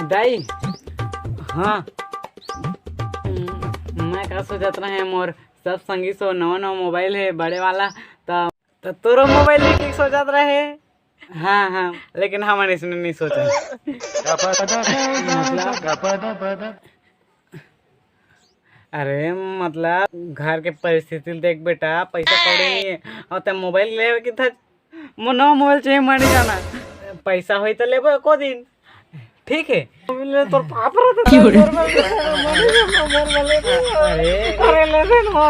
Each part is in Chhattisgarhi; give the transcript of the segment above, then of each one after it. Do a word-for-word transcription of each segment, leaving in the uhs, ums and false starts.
दाई, हाँ, मैं का सोचत रहे, मोर सब संगी सो नवा नवा मोबाइल हे बड़े वाला, त त तोरो मोबाइल लेके सोचत रहे। हाँ, हाँ, लेकिन हमन इसने नहीं सोचा। मतलब, अरे, मतलब, घर के परिस्थिति ल देख बेटा, पैसा कौड़ी नहीं है, और ते मोबाइल लेवे के था, मो नवा मोबाइल चाहिए, माने जाना, पैसा होई तो लेबो एको दिन, ठीक है? ले तोर पाप रहता था, क्यों रे? तोर में, अरे, अरे, ले दे ना।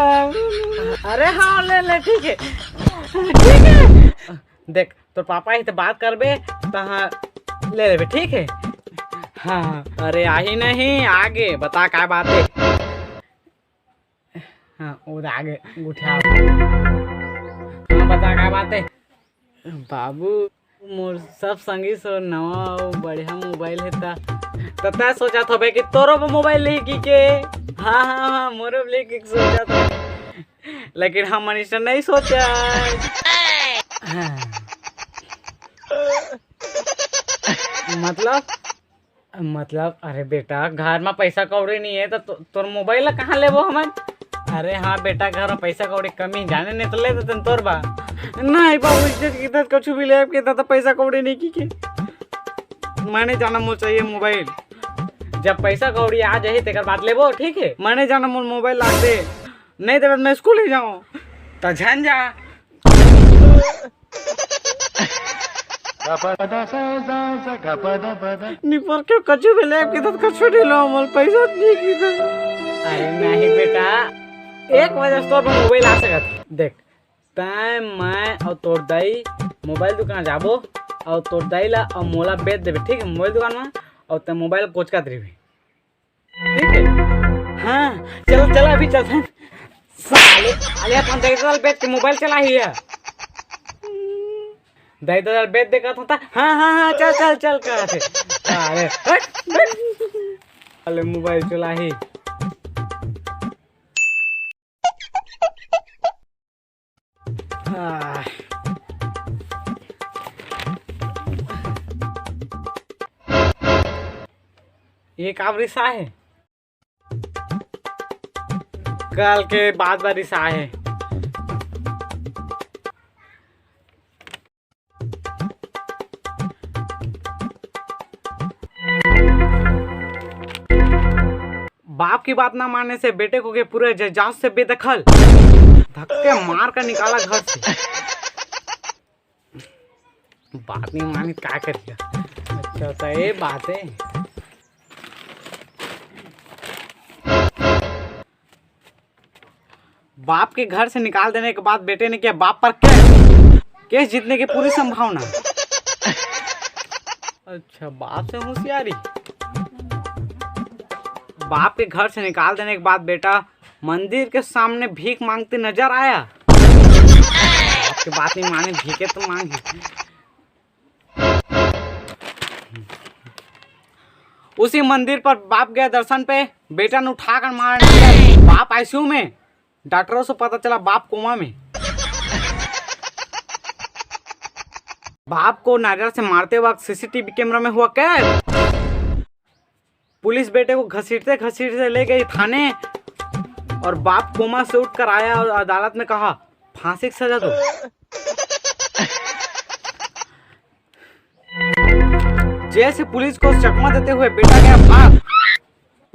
अरे, हाँ, ले, ले, ठीक है, ठीक है। देख, तोर पापा ही तो बात करबे, तहाँ ले लेबे, ठीक है? हाँ, अरे, आही नहीं, आगे बता का बात है। हाँ, वो आगे गुठिया। हाँ, बता का बात है। बाबू, मोर सब संगी सो नवा अउ बढ़िया मोबाइल हे त, त तै सोचत होबे कि तोरो बर मोबाइल लेही की के? हाँ, हाँ, हाँ, मोरो बर लेही की सोचत होबे। लेकिन हमन अइसन नहीं सोचा। हाँ। मतलब, मतलब, अरे बेटा, घर में पैसा कौड़ी नहीं है, तो तो-, तोर मोबाइल ला कहाँ लेबो हमन? अरे हाँ बेटा, घर में पैसा कौड़ी कमी जाने नहीं तो ले देते तोर बा। नहीं बाबू, इज्जत की इज्जत कुछ भी ले के तो पैसा कौड़ी नहीं की के। मैंने जाना मोर चाहिए मोबाइल। जब पैसा कौड़ी आ जाही, तेकर बाद लेबो, ठीक है? मैंने जाना मोर मोबाइल ला दे, नहीं देवे तो मैं स्कूल ही जाऊँ। तो झन जा। निपर के कछु भी लेब के तो कछु नहीं लो, मोर पैसा नहीं की तो। अरे नहीं बेटा, एक वजह से तोर मोबाइल आ सकत। देख, तै, मैं और तोर दाई मोबाइल दुकान जाबो और तोर दाई ला और मोला बेच देबे, ठीक है? मोबाइल दुकान में और तै मोबाइल कोचकत रहिबे। ठीक है? हाँ, चल, चल, अभी चलथन। साले, साले अपन दाई ला बेच के मोबाइल चलाही है। दाई ला बेच दे कहत होता। हाँ, हाँ, हाँ, चल, चल, चल कहत हे। साले, हट, हट। साले मोबाइल चलाही। आह। ये का रिसा है? कल के बाद बार रिसा है। बाप की बात ना मानने से बेटे को के पूरे जजात से बेदखल धक्के मार कर निकाला घर से। बात नहीं मानी, का करिया? अच्छा, तो ये बात है। बाप के घर से निकाल देने के बाद बेटे ने किया बाप पर केस, केस जीतने की पूरी संभावना। अच्छा, बाप से होशियारी। बाप के घर से निकाल देने के बाद बेटा मंदिर के सामने भीख मांगते नजर आया। बाप के बात नहीं माने, भीखे तो मांगे। उसी मंदिर पर बाप गया दर्शन पे, बेटा ने उठाकर मार दिया। बाप आईसीयू में, डॉक्टरों से पता चला बाप कोमा में। बाप को नारियल से मारते वक्त सीसीटीवी कैमरा में हुआ कैद। पुलिस बेटे को घसीटते घसीटते ले गई थाने और बाप कोमा से उठकर आया और अदालत में कहा, फांसी की सजा दो। जेल से पुलिस को चकमा देते हुए बेटा गया भाग,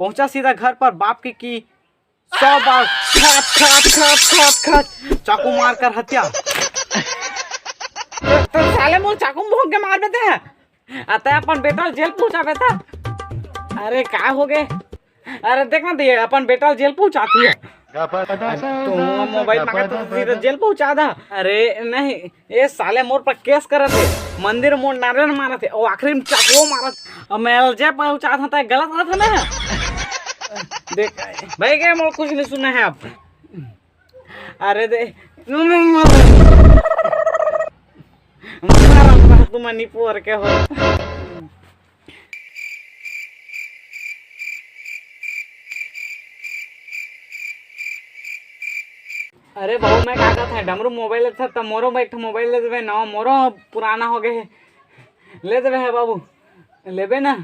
पहुंचा सीधा घर पर बाप की, की सौ बार खट, खट, खट, खट, खट, चाकू मारकर हत्या। तो, तो साले मोर चाकू भोंक के मार देते हैं। आ, तै अपन बेटा ल जेल पहुंचा बेटा। अरे, का हो गए? अरे, देख ना, दिए अपन बेटा ल जेल पहुंचाती है। अरे, तू मोबाइल मांगा तो सीधा जेल पहुंचा दा। अरे, नहीं, ये साले मोर पर केस करत है, मंदिर मोर नारियल मारत है, और आखिरी में चाकू मारत। अब मैं जेल पहुंचा था, तो गलत रहता ना। देख, भाई, क्या मोर कुछ नहीं सुना है आप। अरे दे, मारा तुम निपोर के हो। अरे बाबू, मैं का कहत है, डमरू मोबाइल अच्छा, त मोरो एक ठो मोबाइल ले देबे, नवा मोरो पुराना हो गए, ले देबे है बाबू, लेबे ना।